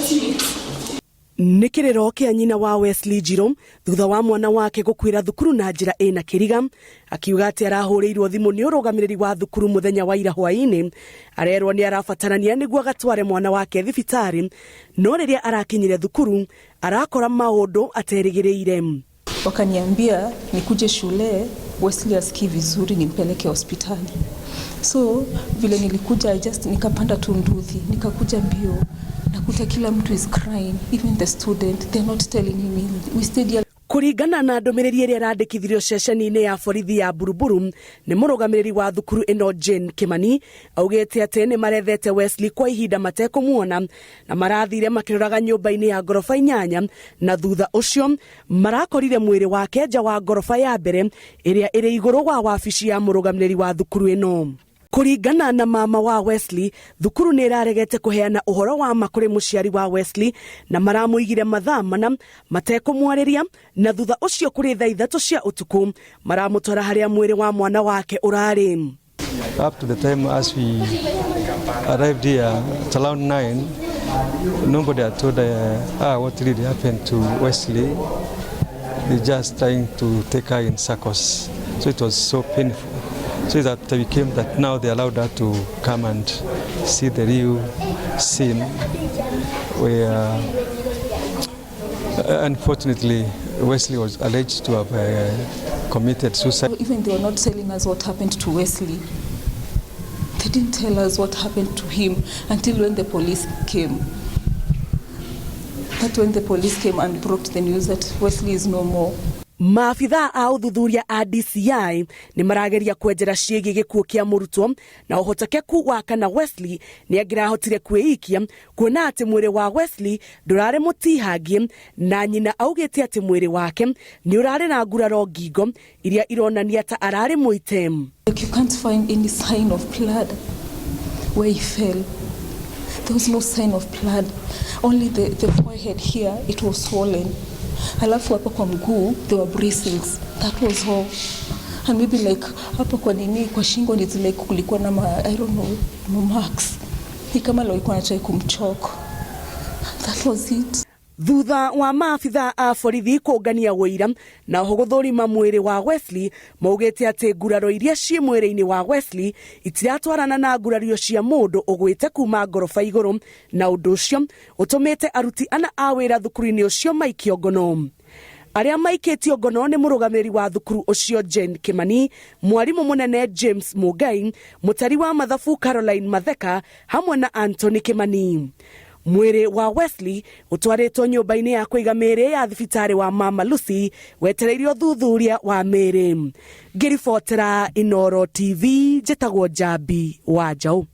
see it. Nĩ kĩrĩro kĩa nyina wa Wesley Njirũ thutha wa mwana wake gũkuĩra thukuru na njĩra ĩna kĩriga, akiuga atĩ arahũrĩirwo thimũ nĩ ũrũgamĩrĩri wa thukuru mũthenya wa ira hwaĩ-inĩ, arerwo nĩ arabatarania nĩguo agatware mwana wake thibitarĩ, no rĩrĩa arakinyire thukuru arakora maũndũ aterĩgĩrĩire. Wakaniambia nikuje shule, Wesley asikii vizuri, nimpeleke hospitali. So vile nilikuja, I just nikapanda tu nduthi, nikakuja mbio, nakuta kila mtu is crying, even the student, they're not telling him. We stayed here. Kũringana na ndũmĩrĩri ĩrĩa ĩrandĩkithirio ceceni-inĩ ya borithi ya Buruburu nĩ mũrũgamĩrĩri wa thukuru ĩno Jane Kimani, augĩte atĩ nĩ marethete Wesley kwa ihinda matekũmuona na marathire makĩroraga nyũmba-inĩ ya ngoroba 8, na thutha ũcio marakorire mwĩrĩ wake nja wa ngoroba ya mbere ĩrĩa ĩrĩ igũrũ wa wabici ya mũrũgamĩrĩri wa thukuru ĩno. Kũringana na mama wa Wesley, thukuru nĩ ĩraregete kũheana ũhoro wa ma kũrĩ mũciari wa Wesley na maramũigire mathaa 4 matekũmwarĩria, na thutha ũcio kũrĩ thaa 3 cia ũtukũ maramũtwara harĩa mwĩrĩ wa mwana wake ũrarĩ. Up to the time as we arrived here at around 9, nobody had told what really happened to Wesley. They're just trying to take her in circles. So it was so painful. So that we came that now they allowed her to come and see the real scene where unfortunately Wesley was alleged to have committed suicide. Even they were not telling us what happened to Wesley. They didn't tell us what happened to him until when the police came. That when the police came and brought the news that Wesley is no more. Maabithaa a ũthuthuria a DCI nĩ marageria kwenjera ciĩgiĩ gĩkuũ kĩa mũrutwo na ũhotekeku wa kana Wesley nĩ angĩrahotire kwĩikia, kuona atĩ mwĩrĩ wa Wesley ndũrarĩ mũtihangie na nyina augĩte atĩ mwĩrĩ wake nĩ ũrarĩ na nguraro ngingo iria ironania ta ararĩ mũite. Like you can't find any sign of blood where he fell. There was no sign of blood. Only the forehead here, it was swollen. Alafu hapa kwa mguu, there were bristles. That was all. And maybe like hapa kwa nini, kwa shingo ni like kulikuwa na ma, I don't know, no marks. Ni kama walikuwa wanatry kumchoke. That was it. Thutha wa maabithaa a borithi kũngania ũira na oho gũthũrima mwĩrĩ wa Wesley, maugĩte atĩ nguraro iria ciĩ mwĩrĩ-inĩ wa Wesley itiratwarana na ngurario cia mũndũ ũgwĩte kuma ngoroba igũrũ, na ũndũ ũcio ũtũmĩte aruti 4 a wĩra thukuru-inĩ ũcio maikio ngono. Arĩa maikĩtio ngono nĩ mũrũgamĩrĩri wa thukuru ũcio Jane Kimani, mwarimũ mũnene James Mugai, mũtari wa mathabu Caroline Matheka hamwe na Anthony Kimani. Mwĩrĩ wa Wesley ũtwarĩtwo nyũmba-inĩ ya kũiga mĩĩrĩ ya thibitarĩ wa Mama Lucy wetereirio ũthuthuria wa mĩĩrĩ. Ngĩribotera Inooro TV, njĩtagwo Njambi wa Njaũ.